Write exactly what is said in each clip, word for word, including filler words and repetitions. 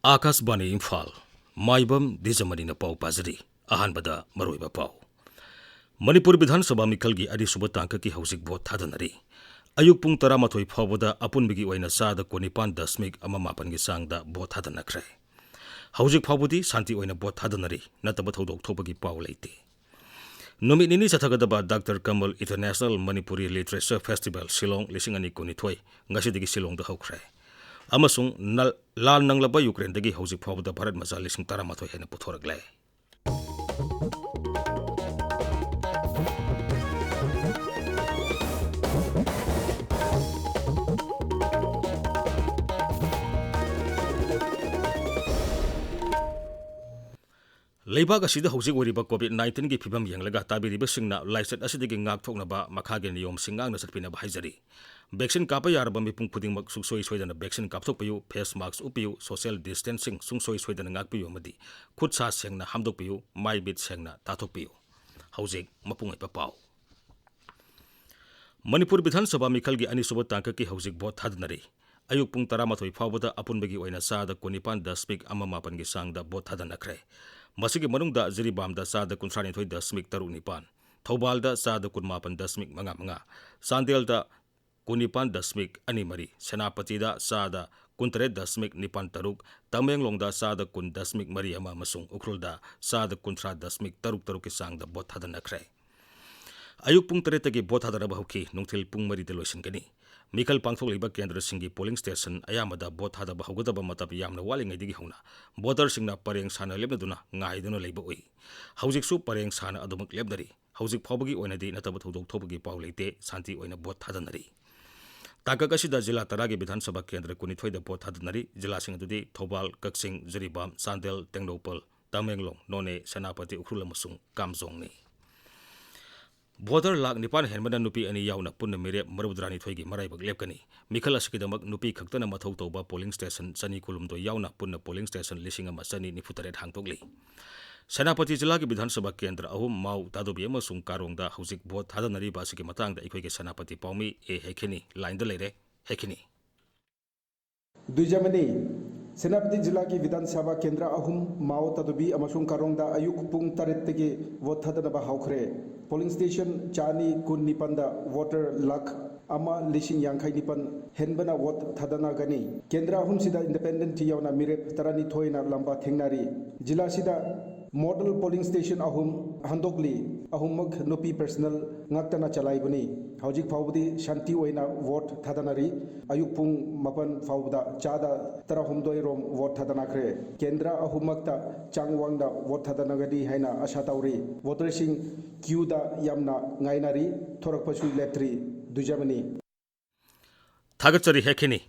ꯑꯥꯀꯥꯁꯕꯥꯅꯤ ꯏꯝꯐꯥꯜ, ꯃꯥꯏꯕꯝ ꯗꯤꯖꯃꯅꯤꯅ ꯄꯥꯎ ꯄꯥꯖꯔꯤ꯫ ꯑꯍꯥꯟꯕꯗ ꯃꯔꯨꯑꯣꯏꯕ ꯄꯥꯎ꯫ ꯃꯅꯤꯄꯨꯔ ꯕꯤꯙꯥꯟ ꯁꯚꯥ ꯃꯤꯈꯜꯒꯤ ꯑꯅꯤꯁꯨꯕ ꯇꯥꯡꯀꯛꯀꯤ ꯍꯧꯖꯤꯛ ꯚꯣꯠ ꯊꯥꯗꯅꯔꯤ꯫ ꯑꯌꯨꯛ ꯄꯨꯡ ꯇꯔꯥꯃꯥꯊꯣꯏ ꯐꯥꯎꯕꯗ ꯑꯄꯨꯟꯕꯒꯤ ꯑꯣꯏꯅ ꯆꯥꯗ ꯀꯨꯟꯅꯤꯄꯥꯟ ꯗꯁꯃꯤꯛ ꯑꯃ ꯃꯥꯄꯟꯒꯤ ꯆꯥꯡꯗ ꯚꯣꯠ ꯊꯥꯗꯅꯈ꯭ꯔꯦ꯫ ꯍꯧꯖꯤꯛ ꯐꯥꯎꯕꯗꯤ ꯁꯥꯟꯇꯤ ꯑꯣꯏꯅ ꯚꯣꯠ ꯊꯥꯗꯅꯔꯤ, ꯅꯠꯇꯕ ꯊꯧꯗꯣꯛ ꯊꯣꯛꯄꯒꯤ ꯄꯥꯎ ꯂꯩꯇꯦ꯫ ꯅꯨꯃꯤꯠ ꯅꯤꯅꯤ ꯆꯠꯊꯒꯗꯕ doctor Kamal international Manipuri literature festival ꯁꯤꯂꯣꯡ ꯂꯤꯁꯤꯡ ꯑꯅꯤ ꯀꯨꯟꯅꯤꯊꯣꯏ ꯉꯁꯤꯗꯒꯤ ꯁꯤꯂꯣꯡꯗ ꯍꯧꯈ꯭ꯔꯦ꯫ ꯑꯃꯁꯨꯡ ꯅꯜ-, ꯂꯥꯟ ꯅꯪꯂꯕ ꯌꯨꯀ꯭ꯔꯦꯟꯗꯒꯤ ꯍꯧꯖꯤꯛ ꯐꯥꯎꯕꯗ ꯚꯥꯔꯠ ꯃꯆꯥ ꯂꯤꯁꯤꯡ ꯇꯔꯥꯃꯥꯊꯣꯏ ꯍꯦꯟꯅ ꯄꯨꯊꯣꯔꯛꯂꯦ꯫ ꯂꯩꯕꯥꯛ ꯑꯁꯤꯗ ꯍꯧꯖꯤꯛ ꯑꯣꯏꯔꯤꯕ ꯀꯣꯚꯤꯗ ꯅꯥꯏꯟꯇꯤꯟꯒꯤ ꯐꯤꯕꯝ ꯌꯦꯡꯂꯒ ꯇꯥꯕꯤꯔꯤꯕꯁꯤꯡꯅ ꯂꯥꯏꯆꯠ ꯑꯁꯤꯗꯒꯤ ꯉꯥꯛꯊꯣꯛꯅꯕ ꯃꯈꯥꯒꯤ ꯅꯤꯌꯣꯝꯁꯤꯡ ꯉꯥꯛꯅ ꯆꯠꯄꯤꯅꯕ ꯍꯥꯏꯖꯔꯤ꯫ ꯚꯦꯛꯁꯤꯟ ꯀꯥꯞꯄ ꯌꯥꯔꯕ ꯃꯤꯄꯨꯝ ꯈꯨꯗꯤꯡꯃꯛ ꯁꯨꯡꯁꯣꯏ ꯁꯣꯏꯗꯅ ꯚꯦꯛꯁꯤꯟ ꯀꯥꯞꯊꯣꯛꯄꯤꯌꯨ, ꯐꯦꯁ ꯃꯥꯁꯛ ꯎꯞꯄꯤꯌꯨ, ꯁꯣꯁꯤꯌꯦꯜ ꯗꯤꯁꯇꯦꯟꯁꯤꯡ ꯁꯨꯡꯁꯣꯏ ꯁꯣꯏꯗꯅ ꯉꯥꯛꯄꯤꯌꯨ ꯑꯃꯗꯤ ꯈꯨꯠ ꯁꯥ ꯁꯦꯡꯅ ꯍꯥꯝꯗꯣꯛꯄꯤꯌꯨ, ꯃꯥꯏ ꯃꯤꯠ ꯁꯦꯡꯅ ꯇꯥꯊꯣꯛꯄꯤꯌꯨ꯫ ꯍꯧꯖꯤꯛ ꯃꯄꯨꯡ ꯑꯣꯏꯕ ꯄꯥꯎ꯫ ꯃꯅꯤꯄꯨꯔ ꯕꯤꯙꯥꯟ ꯁꯚꯥ ꯃꯤꯈꯜꯒꯤ ꯑꯅꯤꯁꯨꯕ ꯇꯥꯡꯀꯛꯀꯤ ꯍꯧꯖꯤꯛ ꯚꯣꯠ ꯊꯥꯗꯅꯔꯤ꯫ ꯑꯌꯨꯛ ꯄꯨꯡ ꯇꯔꯥꯃꯥꯊꯣꯏ ꯐꯥꯎꯕꯗ ꯑꯄꯨꯟꯕꯒꯤ ꯑꯣꯏꯅ ꯆꯥꯗ ꯀꯨꯟꯅꯤꯄꯥꯟ ꯗꯁꯃꯤꯛ ꯑꯃ ꯃꯥꯄꯟꯒꯤ ꯆꯥꯡꯗ ꯚꯣꯠ ꯊꯥꯗꯅꯈ꯭ꯔꯦ꯫ ꯃꯁꯤꯒꯤ ꯃꯅꯨꯡꯗ ꯖꯤꯔꯤꯕꯥꯝꯗ ꯆꯥꯗ ꯀꯨꯟꯊ꯭ꯔꯥꯅꯤꯊꯣꯏ ꯗꯁꯃꯤꯛ ꯇꯔꯨꯛ ꯅꯤꯄꯥꯟ, ꯊꯧꯕꯥꯜꯗ ꯆꯥꯗ ꯀꯨꯟꯃꯥꯄꯟ ꯗꯁꯃꯤꯛ ꯃꯉꯥ ꯃꯉꯥ, ꯆꯥꯟꯗꯦꯜꯗ ꯀꯨꯟꯅꯤꯄꯥꯟ ꯗꯁꯃꯤꯛ ꯑꯅꯤ ꯃꯔꯤ, ꯁꯦꯅꯥꯄꯇꯤꯗ ꯆꯥꯗ ꯀꯨꯟꯇꯔꯦꯠ ꯗꯁꯃꯤꯛ ꯅꯤꯄꯥꯟ ꯇꯔꯨꯛ, ꯇꯃꯦꯡꯂꯣꯡꯗ ꯆꯥꯗ ꯀꯨꯟ ꯗꯁꯃꯤꯛ ꯃꯔꯤ ꯑꯃ ꯑꯃꯁꯨꯡ ꯎꯈ꯭ꯔꯨꯜꯗ ꯆꯥꯗ ꯀꯨꯟꯊ꯭ꯔꯥ ꯗꯁꯃꯤꯛ ꯇꯔꯨꯛ ꯇꯔꯨꯛꯀꯤ ꯆꯥꯡꯗ ꯚꯣꯠ ꯊꯥꯗꯅꯈ꯭ꯔꯦ꯫ ꯑꯌꯨꯛ ꯄꯨꯡ ꯇꯔꯦꯠꯇꯒꯤ ꯚꯣꯠ ꯊꯥꯗꯅꯕ ꯍꯧꯈꯤ, ꯅꯨꯡꯊꯤꯜ ꯄꯨꯡ ꯃꯔꯤꯗ ꯂꯣꯏꯁꯤꯟꯒꯅꯤ꯫ ꯃꯤꯈꯜ ꯄꯥꯡꯊꯣꯛꯂꯤꯕ ꯀꯦꯟꯗ꯭ꯔꯁꯤꯡꯒꯤ ꯄꯣꯂꯤꯡ ꯁ꯭ꯇꯦꯁꯟ ꯑꯌꯥꯝꯕꯗ ꯚꯣꯠ ꯊꯥꯗꯕ ꯍꯧꯒꯗꯕ ꯃꯇꯝ ꯌꯥꯝꯅ ꯋꯥꯠꯂꯤꯉꯩꯗꯒꯤ ꯍꯧꯅ ꯚꯣꯇꯔꯁꯤꯡꯅ ꯄꯔꯦꯡ ꯁꯥꯅ ꯂꯦꯞꯅꯗꯨꯅ ꯉꯥꯏꯗꯨꯅ ꯂꯩꯕ ꯎꯏ꯫ ꯍꯧꯖꯤꯛꯁꯨ ꯄꯔꯦꯡ ꯁꯥꯅ ꯑꯗꯨꯃꯛ ꯂꯦꯞꯅꯔꯤ꯫ ꯍꯧꯖꯤꯛ ꯐꯥꯎꯕꯒꯤ ꯑꯣꯏꯅꯗꯤ ꯅꯠꯇꯕ ꯊꯧꯗꯣꯛ ꯊꯣꯛꯄꯒꯤ ꯄꯥꯎ ꯂꯩꯇꯦ, ꯁꯥꯟꯇꯤ ꯑꯣꯏꯅ ꯚꯣꯠ ꯊꯥꯗꯅꯔꯤ꯫ ꯇꯥꯡꯀꯛ ꯑꯁꯤꯗ ꯖꯤꯂꯥ ꯇꯔꯥꯒꯤ ꯕꯤꯙꯥꯟ ꯁꯚꯥ ꯀꯦꯟꯗ꯭ꯔ ꯀꯨꯟꯅꯤꯊꯣꯏꯗ ꯚꯣꯠ ꯊꯥꯗꯅꯔꯤ꯫ ꯖꯤꯂꯥꯁꯤꯡ ꯑꯗꯨꯗꯤ ꯊꯧꯕꯥꯜ, ꯀꯛꯆꯤꯡ, ꯖꯤꯔꯤꯕꯥꯝ, ꯆꯥꯟꯗꯦꯜ, ꯇꯦꯡꯅꯧꯄꯜ, ꯇꯃꯦꯡꯂꯣꯡ, ꯅꯣꯅꯦ, ꯁꯦꯅꯥꯄꯇꯤ, ꯎꯈ꯭ꯔꯨꯜ ꯑꯃꯁꯨꯡ ꯀꯥꯝꯖꯣꯡꯅꯤ꯫ ꯚꯣꯇꯔ ꯂꯥꯈ ꯅꯤꯄꯥꯟ ꯍꯦꯟꯕꯅ ꯅꯨꯄꯤ ꯑꯅꯤ ꯌꯥꯎꯅ ꯄꯨꯟꯅ ꯃꯤꯔꯦꯞ ꯃꯔꯤꯐꯨꯇꯔꯥꯅꯤꯊꯣꯏꯒꯤ ꯃꯔꯥꯏꯕꯛ ꯂꯦꯞꯀꯅꯤ꯫ ꯃꯤꯈꯜ ꯑꯁꯤꯒꯤꯗꯃꯛ ꯅꯨꯄꯤ ꯈꯛꯇꯅ ꯃꯊꯧ ꯇꯧꯕ ꯄꯣꯂꯤꯡ ꯁ꯭ꯇꯦꯁꯟ ꯆꯅꯤ ꯀꯨꯟꯍꯨꯝꯗꯣꯏ ꯌꯥꯎꯅ ꯄꯨꯟꯅ ꯄꯣꯂꯤꯡ ꯁ꯭ꯇꯦꯁꯟ ꯂꯤꯁꯤꯡ ꯑꯃ ꯆꯅꯤ ꯅꯤꯐꯨꯇꯔꯦꯠ ꯍꯥꯡꯗꯣꯛꯂꯤ꯫ ꯁꯦꯅꯥꯄꯇꯤ ꯖꯤꯂꯥꯒꯤ ꯕꯤꯙꯥꯟ ꯁꯚꯥ ꯀꯦꯟꯗ꯭ꯔ ꯑꯍꯨꯝ, ꯃꯥꯎ, ꯇꯥꯗꯣꯕꯤ ꯑꯃꯁꯨꯡ ꯀꯥꯔꯣꯡꯗ ꯍꯧꯖꯤꯛ ꯚꯣꯠ ꯊꯥꯗꯅꯔꯤꯕ ꯑꯁꯤꯒꯤ ꯃꯇꯥꯡꯗ ꯑꯩꯈꯣꯏꯒꯤ ꯁꯦꯅꯥꯄꯇꯤ ꯄꯥꯎꯃꯤ ꯑꯦ ꯍꯦꯈꯤꯅꯤ ꯂꯥꯏꯟꯗ ꯂꯩꯔꯦ꯫ ꯍꯦꯈꯤꯅꯤ꯫ ꯗꯨꯏꯖꯃꯅꯤ, ꯁꯦꯅꯥꯄꯇꯤ ꯖꯤꯂꯥꯒꯤ ꯕꯤꯙꯥꯟ ꯁꯚꯥ ꯀꯦꯟꯗ꯭ꯔ ꯑꯍꯨꯝ, ꯃꯥꯎ, ꯇꯥꯗꯨꯕꯤ ꯑꯃꯁꯨꯡ ꯀꯥꯔꯣꯡꯗ ꯑꯌꯨꯛ ꯄꯨꯡ ꯇꯔꯦꯠꯇꯒꯤ ꯚꯣꯠ ꯊꯥꯗꯅꯕ ꯍꯧꯈ꯭ꯔꯦ꯫ ꯄꯣꯂꯤꯡ ꯁ꯭ꯇꯦꯁꯟ ꯆꯥꯅꯤ ꯀꯨꯟ ꯅꯤꯄꯥꯟꯗ ꯚꯣꯇꯔ ꯂꯥꯈ ꯑꯃ ꯂꯤꯁꯤꯡ ꯌꯥꯡꯈꯩ ꯅꯤꯄꯥꯟ ꯍꯦꯟꯕꯅ ꯚꯣꯠ ꯊꯥꯗꯅꯒꯅꯤ꯫ ꯀꯦꯟꯗ꯭ꯔ ꯑꯍꯨꯝꯁꯤꯗ ꯏꯟꯗꯤꯄꯦꯟꯗꯦꯟꯠ ꯌꯥꯎꯅ ꯃꯤꯔꯦꯞ ꯇꯔꯥꯅꯤꯊꯣꯏꯅ ꯂꯝꯕꯥ ꯊꯦꯡꯅꯔꯤ꯫ ꯖꯤꯂꯥꯁꯤꯗ ꯃꯣꯗꯦꯜ ꯄꯣꯂꯤꯡ ꯁ꯭ꯇꯦꯁꯟ ꯑꯍꯨꯝ ꯍꯥꯡꯗꯣꯛꯂꯤ꯫ ꯑꯍꯨꯝꯃꯛ ꯅꯨꯄꯤ ꯄꯔꯁꯅꯦꯜ ꯉꯥꯛꯇꯅ ꯆꯂꯥꯏꯕꯅꯤ꯫ ꯍꯧꯖꯤꯛ ꯐꯥꯎꯕꯗꯤ ꯁꯥꯟꯇꯤ ꯑꯣꯏꯅ ꯚꯣꯠ ꯊꯥꯗꯅꯔꯤ꯫ ꯑꯌꯨꯛ ꯄꯨꯡ ꯃꯥꯄꯟ ꯐꯥꯎꯕꯗ ꯆꯥꯗ ꯇꯔꯥꯍꯨꯝꯗꯣꯏ ꯔꯣꯝ ꯚꯣꯠ ꯊꯥꯗꯅꯈ꯭ꯔꯦ꯫ ꯀꯦꯟꯗ꯭ꯔ ꯑꯍꯨꯝꯃꯛꯇ ꯆꯥꯡ ꯋꯥꯡꯅ ꯚꯣꯠ ꯊꯥꯗꯅꯒꯅꯤ ꯍꯥꯏꯅ ꯑꯥꯁꯥ ꯇꯧꯔꯤ꯫ ꯚꯣꯇꯔꯁꯤꯡ ꯀ꯭ꯌꯨꯗ ꯌꯥꯝꯅ ꯉꯥꯏꯅꯔꯤ꯫ ꯊꯣꯔꯛꯄꯁꯨ ꯂꯦꯞꯇ꯭ꯔꯤ꯫ ꯗꯨꯖꯃꯅꯤ꯫ ꯊꯥꯒꯠꯆꯔꯤ ꯍꯦꯛꯈꯤꯅꯤ꯫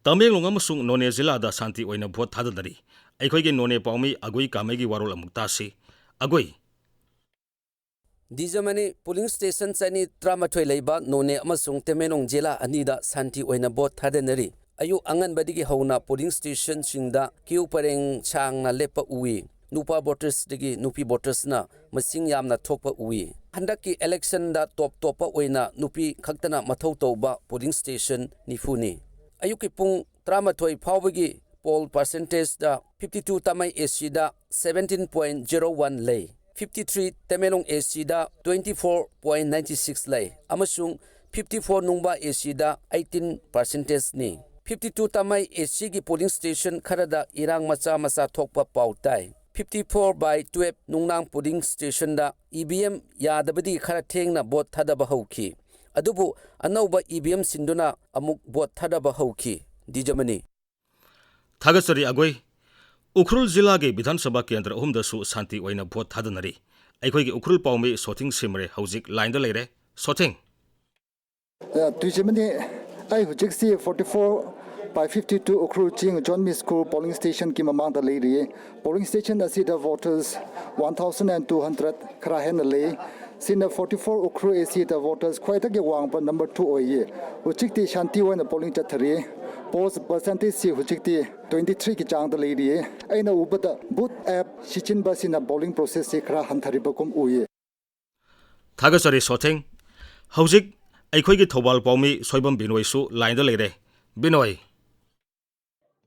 ꯇꯃꯦꯡꯂꯣꯡ ꯑꯃꯁꯨꯡ ꯅꯣꯅꯦ ꯖꯤꯂꯥꯗ ꯁꯥꯟꯇꯤ ꯑꯣꯏꯅ ꯚꯣꯠ ꯊꯥꯗꯅꯔꯤ꯫ ꯑꯩꯈꯣꯏꯒꯤ ꯅꯣꯅꯦ ꯄꯥꯎꯃꯤ ꯑꯒꯨꯏ ꯀꯥꯃꯩꯒꯤ ꯋꯥꯔꯣꯜ ꯑꯃꯨꯛ ꯇꯥꯁꯤ꯫ ꯑꯒꯨꯏ꯫ ꯗꯤꯖꯃꯅꯤ꯫ ꯄꯣꯂꯤꯡ ꯁ꯭ꯇꯦꯁꯟ ꯆꯅꯤ ꯇꯔꯥꯃꯥꯊꯣꯏ ꯂꯩꯕ ꯅꯣꯅꯦ ꯑꯃꯁꯨꯡ ꯇꯃꯦꯡꯂꯣꯡ ꯖꯤꯂꯥ ꯑꯅꯤꯗ ꯁꯥꯟꯇꯤ ꯑꯣꯏꯅ ꯚꯣꯠ ꯊꯥꯗꯅꯔꯤ꯫ ꯑꯌꯨꯛ ꯑꯉꯟꯕꯗꯒꯤ ꯍꯧꯅ ꯄꯣꯂꯤꯡ ꯁ꯭ꯇꯦꯁꯟꯁꯤꯡꯗ ꯀ꯭ꯌꯨ ꯄꯔꯦꯡ ꯁꯥꯡꯅ ꯂꯦꯞꯄ ꯎꯏ꯫ ꯅꯨꯄꯥ ꯚꯣꯇꯔꯁꯇꯒꯤ ꯅꯨꯄꯤ ꯚꯣꯇꯔꯁꯅ ꯃꯁꯤꯡ ꯌꯥꯝꯅ ꯊꯣꯛꯄ ꯎꯏ꯫ ꯍꯟꯗꯛꯀꯤ ꯏꯂꯦꯛꯁꯟꯗ ꯇꯣꯞ ꯇꯣꯞꯄ ꯑꯣꯏꯅ ꯅꯨꯄꯤ ꯈꯛꯇꯅ ꯃꯊꯧ ꯇꯧꯕ ꯄꯣꯂꯤꯡ ꯁ꯭ꯇꯦꯁꯟ ꯅꯤꯐꯨꯅꯤ꯫ ꯑꯌꯨꯛꯀꯤ ꯄꯨꯡ ꯇꯔꯥꯃꯥꯊꯣꯏ ꯐꯥꯎꯕꯒꯤ ꯄꯣꯜ ꯄꯥꯔꯁꯦꯟꯇꯦꯖꯗ ꯐꯤꯐꯇꯤ ꯇꯨ ꯇꯥꯃꯩ ꯑꯦ ꯁꯤꯗ ꯁꯚꯦꯟꯇꯤꯟ ꯄꯣꯏꯟꯠ ꯖꯤꯔꯣ ꯋꯥꯟ ꯂꯩ, ꯐꯤꯐꯇꯤ ꯊ꯭ꯔꯤ ꯇꯃꯦꯡꯂꯣꯡ ꯑꯦ ꯁꯤꯗ twenty four point ninety six ꯂꯩ, ꯑꯃꯁꯨꯡ ꯐꯤꯐꯇꯤ ꯐꯣꯔ ꯅꯨꯡꯕꯥ ꯑꯦ ꯁꯤꯗ ꯑꯩꯠꯇꯤꯟ ꯄꯥꯔꯁꯦꯟꯇꯦꯖꯅꯤ꯫ ꯐꯤꯐꯇꯤ ꯇꯨ ꯇꯥꯃꯩ ꯑꯦ ꯁꯤꯒꯤ ꯄꯣꯂꯤꯡ ꯁ꯭ꯇꯦꯁꯟ ꯈꯔꯗ ꯏꯔꯥꯡ ꯃꯆꯥ ꯃꯆꯥ ꯊꯣꯛꯄ ꯄꯥꯎ ꯇꯥꯏ꯫ ꯐꯤꯐꯇꯤ ꯐꯣꯔ ꯕꯥꯏ ꯇꯨꯋꯦꯜꯐ ꯅꯨꯡꯅꯥꯡ ꯄꯣꯂꯤꯡ ꯁ꯭ꯇꯦꯁꯟꯗ ꯏ ꯚꯤ ꯑꯦꯝ ꯌꯥꯗꯕꯗꯒꯤ ꯈꯔ ꯊꯦꯡꯅ ꯚꯣꯠ ꯊꯥꯗꯕ ꯍꯧꯈꯤ꯫ ꯑꯗꯨꯕꯨ ꯑꯅꯧꯕ ꯏ ꯚꯤ ꯑꯦꯝ ꯁꯤꯟꯗꯨꯅ ꯑꯃꯨꯛ ꯚꯣꯠ ꯊꯥꯗꯕ ꯍꯧꯈꯤ꯫ ꯗꯤꯖꯃꯅꯤ꯫ ꯊꯥꯒꯠꯆꯔꯤ ꯑꯒꯣꯏ꯫ ꯎꯈ꯭ꯔꯨꯜ ꯖꯤꯂꯥꯒꯤ ꯕꯤꯙꯥꯟ ꯁꯚꯥ ꯀꯦꯟꯗ꯭ꯔ ꯑꯍꯨꯝꯗꯁꯨ ꯁꯥꯟꯇꯤ ꯑꯣꯏꯅ ꯚꯣꯠ ꯊꯥꯗꯅꯔꯤ꯫ ꯑꯩꯈꯣꯏꯒꯤ ꯎꯈ꯭ꯔꯨꯜ ꯄꯥꯎꯃꯤ ꯁꯣꯊꯤꯡ ꯁꯤꯃꯔꯦ ꯍꯧꯖꯤꯛ ꯂꯥꯏꯟꯗ ꯂꯩꯔꯦ꯫ ꯁꯣꯊꯤꯡ꯫ ꯑ, ꯇꯨꯏꯁꯤꯃꯅꯤ, ꯑꯩ ꯍꯧꯖꯤꯛꯁꯤ forty four by fifty two Ukhrul ꯆꯤꯡ ꯖꯣꯟ ꯃꯤꯁꯀꯨ ꯄꯣꯂꯤꯡ ꯁ꯭ꯇꯦꯁꯟꯒꯤ ꯃꯃꯥꯡꯗ ꯂꯩꯔꯤꯌꯦ꯫ ꯄꯣꯂꯤꯡ ꯁ꯭ꯇꯦꯁꯟ ꯑꯁꯤꯗ voters one thousand and two hundred ꯈꯔ ꯍꯦꯟꯅ ꯂꯩ꯫ ꯁꯤꯅ forty four ꯎꯈ꯭ꯔꯨꯜ ꯑꯦ ꯁꯤꯗ ꯚꯣꯇꯔꯁ ꯈ꯭ꯋꯥꯏꯗꯒꯤ ꯋꯥꯡꯕ ꯅꯝꯕꯔ two ꯑꯣꯏꯌꯦ꯫ ꯍꯧꯖꯤꯛꯇꯤ ꯁꯥꯟꯇꯤ ꯑꯣꯏꯅ ꯄꯣꯂꯤꯡ ꯆꯠꯊꯔꯤ꯫ ꯄꯣꯜ ꯄꯥꯔꯁꯦꯟꯇꯦꯖꯁꯤ ꯍꯧꯖꯤꯛꯇꯤ twenty three ꯒꯤ ꯆꯥꯡꯗ ꯂꯩꯔꯤꯌꯦ꯫ ꯑꯩꯅ ꯎꯕꯗ ꯕꯨꯠ ꯑꯦꯞ ꯁꯤꯖꯤꯟꯕꯁꯤꯅ ꯄꯣꯂꯤꯡ ꯄ꯭ꯔꯣꯁꯦꯁꯁꯤ ꯈꯔ ꯍꯟꯊꯔꯤꯕꯒꯨꯝ ꯎꯏꯌꯦ꯫ ꯊꯥꯒꯠꯆꯔꯤ ꯁꯣꯊꯦꯡ꯫ ꯍꯧꯖꯤꯛ ꯑꯩꯈꯣꯏꯒꯤ ꯊꯧꯕꯥꯜ ꯄꯥꯎꯃꯤ ꯁꯣꯏꯕꯝ ꯕꯤꯅꯣꯏꯁꯨ ꯂꯥꯏꯟꯗ ꯂꯩꯔꯦ꯫ ꯕꯤꯅꯣꯏ꯫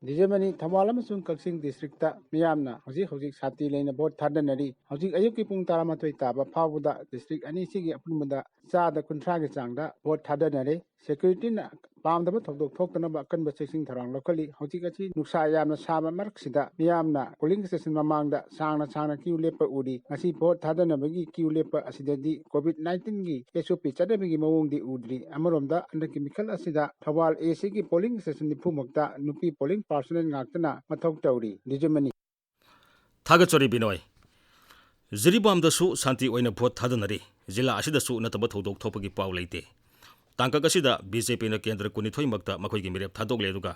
ꯗꯤꯖꯦꯃꯅꯤ, ꯊꯧꯕꯥꯜ ꯑꯃꯁꯨꯡ ꯀꯛꯆꯤꯡ ꯗꯤꯁꯇ꯭ꯔꯤꯛꯇ ꯃꯤꯌꯥꯝꯅ ꯍꯧꯖꯤꯛ ꯍꯧꯖꯤꯛ ꯁꯥꯟꯇꯤ ꯂꯩꯅ ꯚꯣꯠ ꯊꯥꯗꯅꯔꯤ꯫ ꯍꯧꯖꯤꯛ ꯑꯌꯨꯛꯀꯤ ꯄꯨꯡ ꯇꯔꯥꯃꯥꯊꯣꯏ ꯇꯥꯕ ꯐꯥꯎꯕꯗ ꯗꯤꯁꯇ꯭ꯔꯤꯛ ꯑꯅꯤꯁꯤꯒꯤ ꯑꯄꯨꯟꯕꯗ ꯆꯥꯗ ꯀꯨꯟꯊ꯭ꯔꯥꯒꯤ ꯆꯥꯡꯗ ꯚꯣꯠ ꯊꯥꯗꯅꯔꯦ꯫ ꯁꯦꯀ꯭ꯌꯨꯔꯤꯇꯤꯅ ꯄꯥꯝꯗꯕ ꯊꯧꯗꯣꯛ ꯊꯣꯛꯇꯅꯕ ꯑꯀꯟꯕ ꯆꯦꯛꯁꯤꯟ ꯊꯧꯔꯥꯡ ꯂꯧꯈꯠꯂꯤ꯫ ꯍꯧꯖꯤꯛ ꯑꯁꯤ ꯅꯨꯡꯁꯥ ꯌꯥꯝꯅ ꯁꯥꯕ ꯃꯔꯛꯁꯤꯗ ꯃꯤꯌꯥꯝꯅ ꯄꯣꯂꯤꯡ ꯁ꯭ꯇꯦꯁꯟ ꯃꯃꯥꯡꯗ ꯁꯥꯡꯅ ꯁꯥꯡꯅ ꯀ꯭ꯌꯨ ꯂꯦꯞꯄ ꯎꯔꯤ꯫ ꯉꯁꯤ ꯚꯣꯠ ꯊꯥꯗꯅꯕꯒꯤ ꯀ꯭ꯌꯨ ꯂꯦꯞꯄ ꯑꯁꯤꯗꯗꯤ ꯀꯣꯚꯤꯗ ꯅꯥꯏꯟꯇꯤꯟꯒꯤ ꯑꯦꯁ ꯑꯣ ꯄꯤ ꯆꯠꯅꯕꯤꯒꯤ ꯃꯑꯣꯡꯗꯤ ꯎꯗ꯭ꯔꯤ꯫ ꯑꯃꯔꯣꯝꯗ ꯍꯟꯗꯛꯀꯤ ꯃꯤꯈꯜ ꯑꯁꯤꯗ ꯊꯧꯕꯥꯜ ꯑꯦ ꯁꯤꯒꯤ ꯄꯣꯂꯤꯡ ꯁ꯭ꯇꯦꯁꯟ ꯅꯤꯐꯨꯃꯛꯇ ꯅꯨꯄꯤ ꯄꯣꯂꯤꯡ ꯄꯥꯔꯁꯣꯅꯦꯜ ꯉꯥꯛꯇꯅ ꯃꯊꯧ ꯇꯧꯔꯤ꯫ ꯗꯤꯖꯃꯅꯤ꯫ ꯊꯥꯒꯠꯆꯔꯤ ꯕꯤꯅꯣꯏ꯫ ꯖꯤꯔꯤꯕꯥꯝꯗꯁꯨ ꯁꯥꯟꯇꯤ ꯑꯣꯏꯅ ꯚꯣꯠ ꯊꯥꯗꯅꯔꯤ꯫ ꯖꯤꯂꯥ ꯑꯁꯤꯗꯁꯨ ꯅꯠꯇꯕ ꯊꯧꯗꯣꯛ ꯊꯣꯛꯄꯒꯤ ꯄꯥꯎ ꯂꯩꯇꯦ꯫ ꯇꯥꯡꯀꯛ ꯑꯁꯤꯗ ꯕꯤ ꯖꯦ ꯄꯤꯅ ꯀꯦꯟꯗ꯭ꯔ ꯀꯨꯟꯅꯤꯊꯣꯏꯃꯛꯇ ꯃꯈꯣꯏꯒꯤ ꯃꯤꯔꯦꯞ ꯊꯥꯗꯣꯛꯂꯦ, ꯑꯗꯨꯒ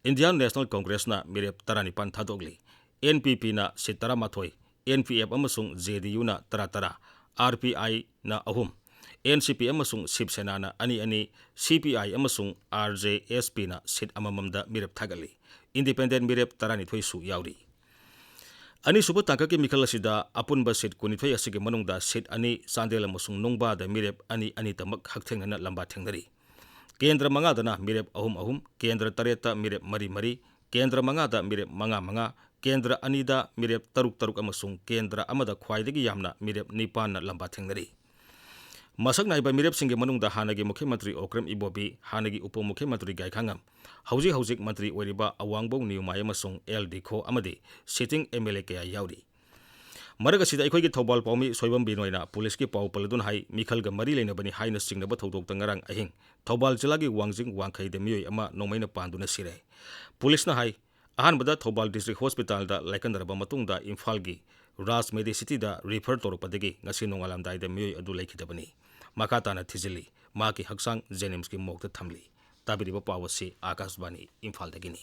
ꯏꯟꯗꯤꯌꯥꯟ ꯅꯦꯁꯅꯦꯜ ꯀꯣꯡꯒ꯭ꯔꯦꯁꯅ ꯃꯤꯔꯦꯞ ꯇꯔꯥꯅꯤꯄꯥꯟ ꯊꯥꯗꯣꯛꯂꯤ꯫ ꯑꯦꯟ ꯄꯤ ꯄꯤꯅ ꯁꯤꯠ ꯇꯔꯥꯃꯥꯊꯣꯏ, ꯑꯦꯟ ꯄꯤ ꯑꯦꯐ ꯑꯃꯁꯨꯡ ꯖꯦ ꯗꯤ ꯌꯨꯅ ꯇꯔꯥ ꯇꯔꯥ, ꯑꯥꯔ ꯄꯤ ꯑꯥꯏꯅ ꯑꯍꯨꯝ, ꯑꯦꯟ ꯁꯤ ꯄꯤ ꯑꯃꯁꯨꯡ ꯁꯤꯕ ꯁꯦꯅꯥꯅ ꯑꯅꯤ ꯑꯅꯤ, ꯁꯤ ꯄꯤ ꯑꯥꯏ ꯑꯃꯁꯨꯡ ꯑꯥꯔ ꯖꯦ ꯑꯦꯁ ꯄꯤꯅ ꯁꯤꯠ ꯑꯃꯃꯝꯗ ꯃꯤꯔꯦꯞ ꯊꯥꯒꯠꯂꯤ꯫ ꯏꯟꯗꯤꯄꯦꯟꯗꯦꯟ ꯃꯤꯔꯦꯞ ꯇꯔꯥꯅꯤꯊꯣꯏꯁꯨ ꯌꯥꯎꯔꯤ꯫ ꯑꯅꯤꯁꯨꯕ ꯇꯥꯡꯀꯛꯀꯤ ꯃꯤꯈꯜ ꯑꯁꯤꯗ ꯑꯄꯨꯟꯕ ꯁꯤꯠ ꯀꯨꯟꯅꯤꯊꯣꯏ ꯑꯁꯤꯒꯤ ꯃꯅꯨꯡꯗ ꯁꯤꯠ ꯑꯅꯤ ꯆꯥꯟꯗꯦꯜ ꯑꯃꯁꯨꯡ ꯅꯨꯡꯕꯥꯗ ꯃꯤꯔꯦꯞ ꯑꯅꯤ ꯑꯅꯤꯇꯃꯛ ꯍꯛꯊꯦꯡꯅꯅ ꯂꯝꯕꯥ ꯊꯦꯡꯅꯔꯤ꯫ ꯀꯦꯟꯗ꯭ꯔ ꯃꯉꯥꯗꯅ ꯃꯤꯔꯦꯞ ꯑꯍꯨꯝ ꯑꯍꯨꯝ, ꯀꯦꯟꯗ꯭ꯔ ꯇꯔꯦꯠꯇ ꯃꯤꯔꯦꯞ ꯃꯔꯤ ꯃꯔꯤ, ꯀꯦꯟꯗ꯭ꯔ ꯃꯉꯥꯗ ꯃꯤꯔꯦꯞ ꯃꯉꯥ ꯃꯉꯥ, ꯀꯦꯟꯗ꯭ꯔ ꯑꯅꯤꯗ ꯃꯤꯔꯦꯞ ꯇꯔꯨꯛ ꯇꯔꯨꯛ ꯑꯃꯁꯨꯡ ꯀꯦꯟꯗ꯭ꯔ ꯑꯃꯗ ꯈ꯭ꯋꯥꯏꯗꯒꯤ ꯌꯥꯝꯅ ꯃꯤꯔꯦꯞ ꯅꯤꯄꯥꯟꯅ ꯂꯝꯕꯥ ꯊꯦꯡꯅꯔꯤ꯫ ꯃꯁꯛ ꯅꯥꯏꯕ ꯃꯤꯔꯦꯞꯁꯤꯡꯒꯤ ꯃꯅꯨꯡꯗ ꯍꯥꯟꯅꯒꯤ ꯃꯨꯈ꯭ꯌ ꯃꯟꯇ꯭ꯔꯤ ꯑꯣꯀ꯭ꯔꯝ ꯏꯕꯣꯕꯤ, ꯍꯥꯟꯅꯒꯤ ꯎꯄ ꯃꯨꯈ꯭ꯌ ꯃꯟꯇ꯭ꯔꯤ ꯒꯥꯏꯈꯥꯉꯝ, ꯍꯧꯖꯤꯛ ꯍꯧꯖꯤꯛ ꯃꯟꯇ꯭ꯔꯤ ꯑꯣꯏꯔꯤꯕ ꯑꯋꯥꯡꯕꯧ ꯅꯤꯌꯨꯃꯥꯏ ꯑꯃꯁꯨꯡ ꯑꯦꯜ ꯗꯤꯈꯣ ꯑꯃꯗꯤ ꯁꯤꯇꯤꯡ ꯑꯦꯝ ꯑꯦꯜ ꯑꯦ ꯀꯌꯥ ꯌꯥꯎꯔꯤ꯫ ꯃꯔꯛ ꯑꯁꯤꯗ ꯑꯩꯈꯣꯏꯒꯤ ꯊꯧꯕꯥꯜ ꯄꯥꯎꯃꯤ ꯁꯣꯏꯕꯝ ꯕꯤꯅꯣꯏꯅ ꯄꯨꯂꯤꯁꯀꯤ ꯄꯥꯎ ꯄꯜꯂꯗꯨꯅ ꯍꯥꯏ, ꯃꯤꯈꯜꯒ ꯃꯔꯤ ꯂꯩꯅꯕꯅꯤ ꯍꯥꯏꯅ ꯆꯤꯡꯅꯕ ꯊꯧꯗꯣꯛꯇ ꯉꯔꯥꯡ ꯑꯍꯤꯡ ꯊꯧꯕꯥꯜ ꯖꯤꯂꯥꯒꯤ ꯋꯥꯡꯖꯤꯡ ꯋꯥꯡꯈꯩꯗ ꯃꯤꯑꯣꯏ ꯑꯃ ꯅꯣꯡꯃꯩꯅ ꯄꯥꯟꯗꯨꯅ ꯁꯤꯔꯦ꯫ ꯄꯨꯂꯤꯁꯅ ꯍꯥꯏ, ꯑꯍꯥꯟꯕꯗ ꯊꯧꯕꯥꯜ ꯗꯤꯁꯇ꯭ꯔꯤꯛ ꯍꯣꯁꯄꯤꯇꯥꯜꯗ ꯂꯥꯏꯀꯠꯅꯔꯕ ꯃꯇꯨꯡꯗ ꯏꯝꯐꯥꯜꯒꯤ ꯔꯥꯖ ꯃꯦꯗꯤꯁꯤꯇꯤꯗ ꯔꯤꯐꯔ ꯇꯧꯔꯛꯄꯗꯒꯤ ꯉꯁꯤ ꯅꯣꯡꯉꯥꯜꯂꯝꯗꯥꯏꯗ ꯃꯤꯑꯣꯏ ꯑꯗꯨ ꯂꯩꯈꯤꯗꯕꯅꯤ꯫ ꯃꯈꯥ ꯇꯥꯅ ꯊꯤꯖꯤꯜꯂꯤ꯫ ꯃꯍꯥꯛꯀꯤ ꯍꯛꯆꯥꯡ ꯖꯦꯅꯤꯝꯁꯀꯤ ꯃꯣꯔꯒꯇ ꯊꯝꯂꯤ꯫ ꯇꯥꯕꯤꯔꯤꯕ ꯄꯥꯎ ꯑꯁꯤ ꯑꯥꯀꯥꯁꯕꯥꯅꯤ ꯏꯝꯐꯥꯜꯗꯒꯤꯅꯤ꯫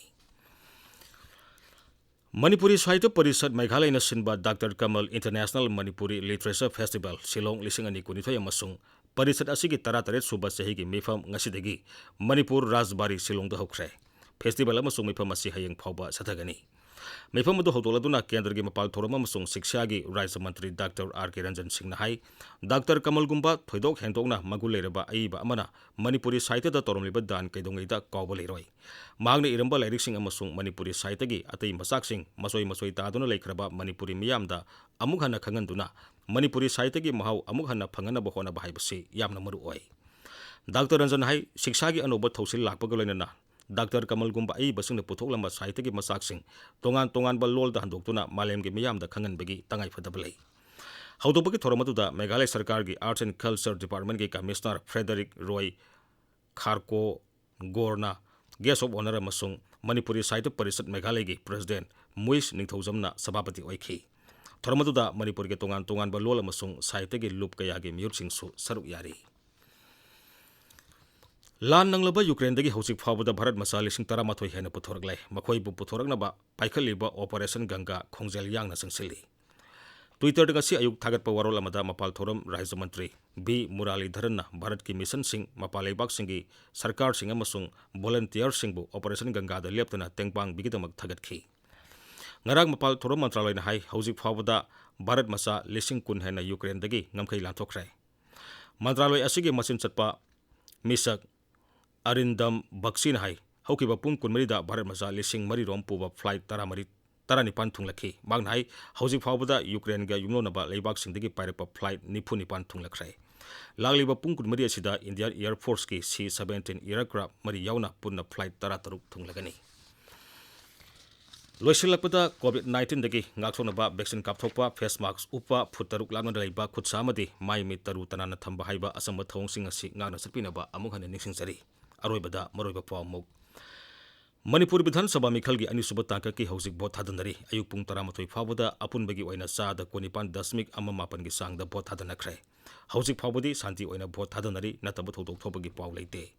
ꯃꯅꯤꯄꯨꯔꯤ ꯁꯥꯍꯤꯇ꯭ꯌ ꯄꯔꯤꯁꯠ ꯃꯦꯘꯥꯂꯌꯅ ꯁꯤꯟꯕ doctor Kamal international Manipuri literature festival ꯁꯤꯂꯣꯡ ꯂꯤꯁꯤꯡ ꯑꯅꯤ ꯀꯨꯟꯅꯤꯊꯣꯏ ꯑꯃꯁꯨꯡ ꯄꯔꯤꯁꯠ ꯑꯁꯤꯒꯤ ꯇꯔꯥꯇꯔꯦꯠ ꯁꯨꯕ ꯆꯍꯤꯒꯤ ꯃꯤꯐꯝ ꯉꯁꯤꯗꯒꯤ ꯃꯅꯤꯄꯨꯔ ꯔꯥꯖꯕꯥꯔꯤ ꯁꯤꯂꯣꯡꯗ ꯍꯧꯈ꯭ꯔꯦ꯫ ꯐꯦꯁꯇꯤꯚꯦꯜ ꯑꯃꯁꯨꯡ ꯃꯤꯐꯝ ꯑꯁꯤ ꯍꯌꯦꯡ ꯐꯥꯎꯕ ꯆꯠꯊꯒꯅꯤ꯫ ꯃꯤꯐꯝ ꯑꯗꯨ ꯍꯧꯗꯣꯛꯂꯗꯨꯅ ꯀꯦꯟꯗ꯭ꯔꯒꯤ ꯃꯄꯥꯜ ꯊꯧꯔꯝ ꯑꯃꯁꯨꯡ ꯁꯤꯛꯁꯥꯒꯤ ꯔꯥꯖ꯭ꯌ ꯃꯟꯇ꯭ꯔꯤ ꯗꯥꯛꯇꯔ ꯑꯥꯔ ꯀꯦ ꯔꯟꯖꯟ ꯁꯤꯡꯅ ꯍꯥꯏ, ꯗꯥꯛꯇꯔ ꯀꯃꯜꯒꯨꯝꯕ ꯊꯣꯏꯗꯣꯛ ꯍꯦꯟꯗꯣꯛꯅ ꯃꯒꯨꯟ ꯂꯩꯔꯕ ꯑꯏꯕ ꯑꯃꯅ ꯃꯅꯤꯄꯨꯔꯤ ꯁꯥꯍꯤꯇ꯭ꯌꯗ ꯇꯧꯔꯝꯂꯤꯕ ꯗꯥꯟ ꯀꯩꯗꯧꯉꯩꯗ ꯀꯥꯎꯕ ꯂꯩꯔꯣꯏ꯫ ꯃꯍꯥꯛꯅ ꯏꯔꯝꯕ ꯂꯥꯏꯔꯤꯛꯁꯤꯡ ꯑꯃꯁꯨꯡ ꯃꯅꯤꯄꯨꯔꯤ ꯁꯥꯍꯤꯇ꯭ꯌꯒꯤ ꯑꯇꯩ ꯃꯆꯥꯛꯁꯤꯡ ꯃꯆꯣꯏ ꯃꯆꯣꯏ ꯇꯥꯗꯨꯅ ꯂꯩꯈ꯭ꯔꯕ ꯃꯅꯤꯄꯨꯔꯤ ꯃꯤꯌꯥꯝꯗ ꯑꯃꯨꯛ ꯍꯟꯅ ꯈꯪꯍꯟꯗꯨꯅ ꯃꯅꯤꯄꯨꯔꯤ ꯁꯥꯍꯤꯇ꯭ꯌꯒꯤ ꯃꯍꯥꯎ ꯑꯃꯨꯛ ꯍꯟꯅ ꯐꯪꯍꯟꯅꯕ ꯍꯣꯠꯅꯕ ꯍꯥꯏꯕꯁꯤ ꯌꯥꯝꯅ ꯃꯔꯨ ꯑꯣꯏ꯫ ꯗꯥꯛꯇꯔ ꯔꯟꯖꯟ ꯍꯥꯏ, ꯁꯤꯛꯁꯥꯒꯤ ꯑꯅꯧꯕ ꯊꯧꯁꯤꯜ ꯂꯥꯛꯄꯒ ꯂꯣꯏꯅꯅ ꯗꯥꯛꯇꯔ ꯀꯃꯜꯒꯨꯝꯕ ꯑꯏꯕꯁꯤꯡꯅ ꯄꯨꯊꯣꯛꯂꯝꯕ ꯁꯥꯍꯤꯇ꯭ꯌꯒꯤ ꯃꯆꯥꯛꯁꯤꯡ ꯇꯣꯉꯥꯟ ꯇꯣꯉꯥꯟꯕ ꯂꯣꯜꯗ ꯍꯟꯗꯣꯛꯇꯨꯅ ꯃꯥꯂꯦꯝꯒꯤ ꯃꯤꯌꯥꯝꯗ ꯈꯪꯍꯟꯕꯒꯤ ꯇꯉꯥꯏꯐꯗꯕ ꯂꯩ꯫ ꯍꯧꯗꯣꯛꯄꯒꯤ ꯊꯧꯔꯝ ꯑꯗꯨꯗ ꯃꯦꯘꯥꯂꯌ ꯁꯔꯀꯥꯔꯒꯤ Arts and Culture Departmentꯀꯤ Commissioner ꯐ꯭ꯔꯦꯗꯔꯤꯛ Roy ꯈꯥꯔꯀꯣ ꯒꯣꯔꯅ Guest of Honour ꯑꯃꯁꯨꯡ ꯃꯅꯤꯄꯨꯔꯤ ꯁꯥꯍꯤꯇ꯭ꯌ ꯄꯔꯤꯁꯠ ꯃꯦꯘꯥꯂꯌꯒꯤ President ꯃꯨꯏꯁ ꯅꯤꯡꯊꯧꯖꯝꯅ ꯁꯚꯥꯄꯇꯤ ꯑꯣꯏꯈꯤ꯫ ꯊꯧꯔꯝ ꯑꯗꯨꯗ ꯃꯅꯤꯄꯨꯔꯒꯤ ꯇꯣꯉꯥꯟ ꯇꯣꯉꯥꯟꯕ ꯂꯣꯜ ꯑꯃꯁꯨꯡ ꯁꯥꯍꯤꯇ꯭ꯌꯒꯤ ꯂꯨꯞ ꯀꯌꯥꯒꯤ ꯃꯤꯍꯨꯠꯁꯤꯡꯁꯨ ꯁꯔꯨꯛ ꯌꯥꯔꯤ꯫ ꯂꯥꯟ ꯅꯪꯂꯕ ꯌꯨꯀ꯭ꯔꯦꯟꯗꯒꯤ ꯍꯧꯖꯤꯛ ꯐꯥꯎꯕꯗ ꯚꯥꯔꯠ ꯃꯆꯥ ꯂꯤꯁꯤꯡ ꯇꯔꯥꯃꯥꯊꯣꯏ ꯍꯦꯟꯅ ꯄꯨꯊꯣꯔꯛꯂꯦ꯫ ꯃꯈꯣꯏꯕꯨ ꯄꯨꯊꯣꯔꯛꯅꯕ ꯄꯥꯏꯈꯠꯂꯤꯕ ꯑꯣꯄꯔꯦꯁꯟ ꯒꯪꯒꯥ ꯈꯣꯡꯖꯦꯜ ꯌꯥꯡꯅ ꯆꯪꯁꯤꯜꯂꯤ꯫ Twitterꯗ ꯉꯁꯤ ꯑꯌꯨꯛ ꯊꯥꯒꯠꯄ ꯋꯥꯔꯣꯜ ꯑꯃꯗ ꯃꯄꯥꯜ ꯊꯧꯔꯝ ꯔꯥꯖ꯭ꯌ ꯃꯟꯇ꯭ꯔꯤ ꯚꯤ ꯃꯨꯔꯥꯂꯤꯙꯔꯟꯅ ꯚꯥꯔꯠꯀꯤ ꯃꯤꯁꯟꯁꯤꯡ, ꯃꯄꯥꯟ ꯂꯩꯕꯥꯛꯁꯤꯡꯒꯤ ꯁꯔꯀꯥꯔꯁꯤꯡ ꯑꯃꯁꯨꯡ ꯚꯣꯂꯨꯟꯇꯤꯌꯔꯁꯤꯡꯕꯨ ꯑꯣꯄꯔꯦꯁꯟ ꯒꯪꯒꯥꯗ ꯂꯦꯞꯇꯅ ꯇꯦꯡꯕꯥꯡꯕꯤꯒꯤꯗꯃꯛ ꯊꯥꯒꯠꯈꯤ꯫ ꯉꯔꯥꯡ ꯃꯄꯥꯜ ꯊꯧꯔꯝ ꯃꯟꯇ꯭ꯔꯥꯂꯣꯏꯅ ꯍꯥꯏ, ꯍꯧꯖꯤꯛ ꯐꯥꯎꯕꯗ ꯚꯥꯔꯠ ꯃꯆꯥ ꯂꯤꯁꯤꯡ ꯀꯨꯟ ꯍꯦꯟꯅ ꯌꯨꯀ꯭ꯔꯦꯟꯗꯒꯤ ꯉꯝꯈꯩ ꯂꯥꯟꯊꯣꯛꯈ꯭ꯔꯦ꯫ ꯃꯟꯇ꯭ꯔꯥꯂꯣꯏ ꯑꯁꯤꯒꯤ ꯃꯆꯤꯟ ꯆꯠꯄ ꯃꯤꯁꯛ ꯑꯔꯤꯟꯗꯝ ꯕꯛꯁꯤꯅ ꯍꯥꯏ, ꯍꯧꯈꯤꯕ ꯄꯨꯡ ꯀꯨꯟꯃꯔꯤꯗ ꯚꯥꯔꯠ ꯃꯆꯥ ꯂꯤꯁꯤꯡ ꯃꯔꯤ ꯔꯣꯝ ꯄꯨꯕ ꯐ꯭ꯂꯥꯏꯠ ꯇꯔꯥꯃꯔꯤ, ꯇꯔꯥꯅꯤꯄꯥꯟ ꯊꯨꯡꯂꯈꯤ꯫ ꯃꯍꯥꯛꯅ ꯍꯥꯏ, ꯍꯧꯖꯤꯛ ꯐꯥꯎꯕꯗ ꯌꯨꯀ꯭ꯔꯦꯟꯒ ꯌꯨꯝꯂꯣꯟꯅꯕ ꯂꯩꯕꯥꯛꯁꯤꯡꯗꯒꯤ ꯄꯥꯏꯔꯛꯄ ꯐ꯭ꯂꯥꯏꯠ ꯅꯤꯐꯨ ꯅꯤꯄꯥꯟ ꯊꯨꯡꯂꯈ꯭ꯔꯦ꯫ ꯂꯥꯛꯂꯤꯕ ꯄꯨꯡ ꯀꯨꯟꯃꯔꯤ ꯑꯁꯤꯗ Indian Air Forceꯀꯤ C seventeen aircraft ꯃꯔꯤ ꯌꯥꯎꯅ ꯄꯨꯟꯅ ꯐ꯭ꯂꯥꯏꯠ ꯇꯔꯥꯇꯔꯨꯛ ꯊꯨꯡꯂꯒꯅꯤ꯫ ꯂꯣꯏꯁꯤꯜꯂꯛꯄꯗ, COVID nineteenꯗꯒꯤ ꯉꯥꯛꯊꯣꯛꯅꯕ vaccine ꯀꯥꯞꯊꯣꯛꯄ, face mask ꯎꯞꯄ, ꯐꯨꯠ ꯇꯔꯨꯛ ꯂꯥꯞꯅ ꯂꯩꯕ ꯈꯨꯠꯁꯥ ꯑꯃꯗꯤ ꯃꯥꯏ ꯃꯤꯠ ꯇꯔꯨ ꯇꯅꯥꯟꯅ ꯊꯝꯕ ꯍꯥꯏꯕ ꯑꯆꯝꯕ ꯊꯧꯑꯣꯡꯁꯤꯡ ꯑꯁꯤ ꯉꯥꯛꯅ ꯆꯠꯄꯤꯅꯕ ꯑꯃꯨꯛ ꯍꯟꯅ ꯅꯤꯡꯁꯤꯡꯖꯔꯤ꯫ ꯑꯔꯣꯏꯕꯗ ꯃꯔꯨꯑꯣꯏꯕ ꯄꯥꯎ ꯑꯃꯨꯛ꯫ ꯃꯅꯤꯄꯨꯔ ꯕꯤꯙꯥꯟ ꯁꯚꯥ ꯃꯤꯈꯜꯒꯤ ꯑꯅꯤꯁꯨꯕ ꯇꯥꯡꯀꯛꯀꯤ ꯍꯧꯖꯤꯛ ꯚꯣꯠ ꯊꯥꯗꯅꯔꯤ꯫ ꯑꯌꯨꯛ ꯄꯨꯡ ꯇꯔꯥꯃꯥꯊꯣꯏ ꯐꯥꯎꯕꯗ ꯑꯄꯨꯟꯕꯒꯤ ꯑꯣꯏꯅ ꯆꯥꯗ ꯀꯨꯟꯅꯤꯄꯥꯟ ꯗꯁꯃꯤꯛ ꯑꯃ ꯃꯥꯄꯟꯒꯤ ꯆꯥꯡꯗ ꯚꯣꯠ ꯊꯥꯗꯅꯈ꯭ꯔꯦ꯫ ꯍꯧꯖꯤꯛ ꯐꯥꯎꯕꯗꯤ ꯁꯥꯟꯇꯤ ꯑꯣꯏꯅ ꯚꯣꯠ ꯊꯥꯗꯅꯔꯤ, ꯅꯠꯇꯕ ꯊꯧꯗꯣꯛ ꯊꯣꯛꯄꯒꯤ ꯄꯥꯎ ꯂꯩꯇꯦ꯫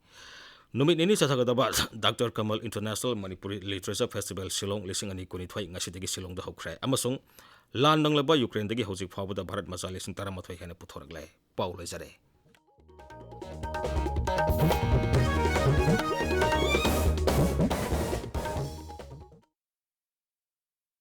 ꯅꯨꯃꯤꯠ ꯅꯤꯅꯤ ꯆꯠꯊꯒꯗꯕ ꯗꯥꯛꯇꯔ ꯀꯃꯜ International Manipuri Literature Festival Shillong ꯂꯤꯁꯤꯡ ꯑꯅꯤ ꯀꯨꯟꯅꯤꯊꯣꯏ ꯉꯁꯤꯗꯒꯤ ꯁꯤꯂꯣꯡꯗ ꯍꯧꯈ꯭ꯔꯦ ꯑꯃꯁꯨꯡ ꯂꯥꯟ ꯅꯪꯂꯕ ꯌꯨꯀ꯭ꯔꯦꯟꯗꯒꯤ ꯍꯧꯖꯤꯛ ꯐꯥꯎꯕꯗ ꯚꯥꯔꯠ ꯃꯆꯥ ꯂꯤꯁꯤꯡ ꯇꯔꯥꯃꯥꯊꯣꯏ ꯍꯦꯟꯅ ꯄꯨꯊꯣꯔꯛꯂꯦ꯫ ꯄꯥꯎ ꯂꯣꯏꯖꯔꯦ꯫